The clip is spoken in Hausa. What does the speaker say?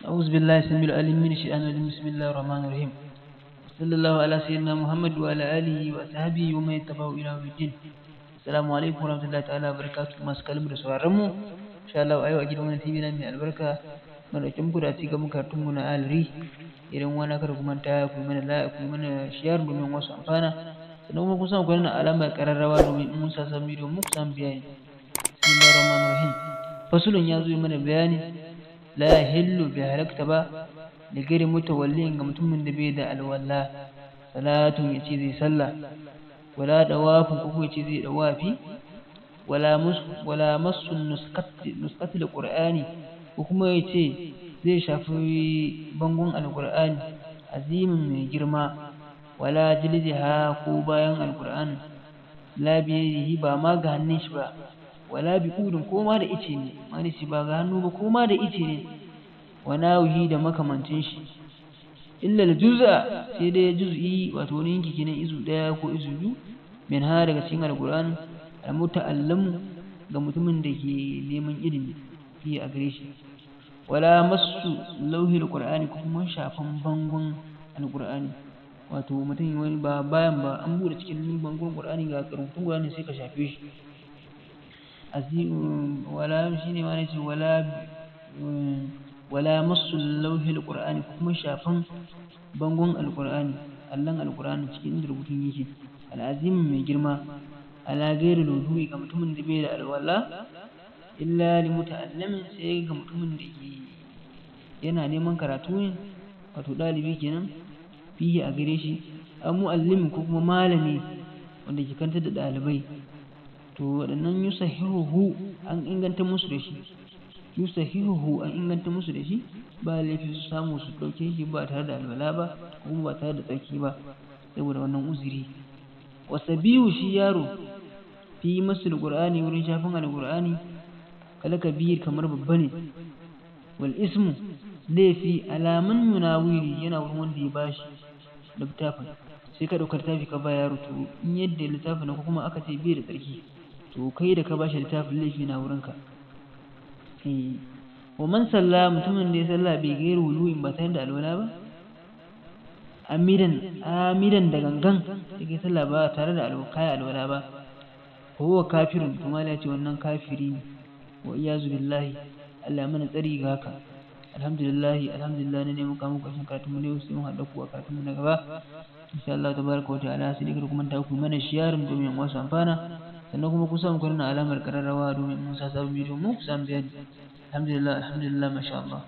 أعوذ بالله السميع العليم من الشيطان الرجيم. بسم الله الرحمن الرحيم. صلى الله على سيدنا محمد وعلى آله وصحبه ومن يتبعه إلى يوم الدين. Assalamu alaikum warahmatullahi ta'ala wabarakatuh. Masu kallon mu da sauraron mu, insha Allah a yau a gidan wannan TV na mai albarka mun dauke muku da cigaban karatun mu na alri. Idan wani kada ku manta ku mana like, ku mana share domin wasu amfana, sannan kuma kun san ku danna alamar kararrawa domin in mun sa sabon bidiyo mu ku samu bayani. Bismillahir rahmanir rahim. Fasulun ya zo mana bayani la yahillu, bi halakta ba, da gari mutawallin, ga mutumin da bai da alwala, salatun, ya ce zai sallah, wala dawafin, ko ya ce zai dawafi, wala mus wala masu nuskati alqur'ani, ko kuma ya ce zai shafi bangon alqur'ani azimin mai girma, wala jildiha, ko bayan alqur'ani, la biyadihi, ba ma ga hannun shi ba, wala bi udin, ko ma da ice ne mani shi, ba ga hannu ba, ko ma da ice ne, wa nawihi, da makamancin shi, illa juz'a, sai dai juz'i, wato wani yanki kenan, izu daya ko izu 2, min ha, daga cikin alqur'ani, almuta'allimu, ga mutumin da ke neman ilimi, fi, a gare shi, wala masu lauhil qur'ani, ko kuma shafan bangon alqur'ani, wato mutum wani ba bayan ba, an bude cikin bangon qur'ani, ga rubutun qur'ani, sai ka shafe shi. Azim wala shine ma nace wala masu lauhil qur'ani, ko kuma shafan bangon alqur'ani, allon alqur'ani, cikin inda rubutun yake, al'azim mai girma, ala ghairi wudu'i, ga mutumin da bai da alwala, illa li muta'allimin, sai ga mutumin da ke yana neman karatu ne, wato ɗalibi kenan, fihi, a gare shi, an mu'allimin, ko kuma malami wanda ke karantar da ɗalibai. To waɗannan yusahihuhu, an inganta musu da shi, yusahihuhu, an inganta musu da shi, ba laifi su samu su ɗauke shi ba tare da alwala ba, ko kuma ba tare da tsarki ba, saboda wannan uzuri. Wasabiyu, shi yaro, fi masul qur'ani, wurin shafin alqur'ani, kala kabir, kamar babba ne. Wal ismu, laifi, alaman munawiri, yana wurin wanda ya bashi littafin. Sai ka ɗauka littafi ka ba yaro, to in yadda littafin ko kuma aka ce bai da tsarki, to kai da ka bashi littafin, laifi na wurinka. Eh, wa man salla, mutumin da ya salla, bai gairu wulu'in, ba tare da alwala ba, amidan, amidan, da gangan yake sallah ba tare da kaya alwala ba, huwa kafirun, kuma ya ce wannan kafiri ne, wa iyazu billahi, Allah mana tsari ga haka. Alhamdulillah, alhamdulillah. Ne muka muku ƙarshen karatun mu ne, sai mun haɗa ku a karatun mu na gaba insha Allah tabaraka wa ta'ala. Sai dai ku manta ku mana sharing domin wasu amfana, sannan kuma ku samu ku alamar kararrawa domin mun sa sabon bidiyo mu ku samu bayani. Alhamdulillah, alhamdulillah, masha Allah.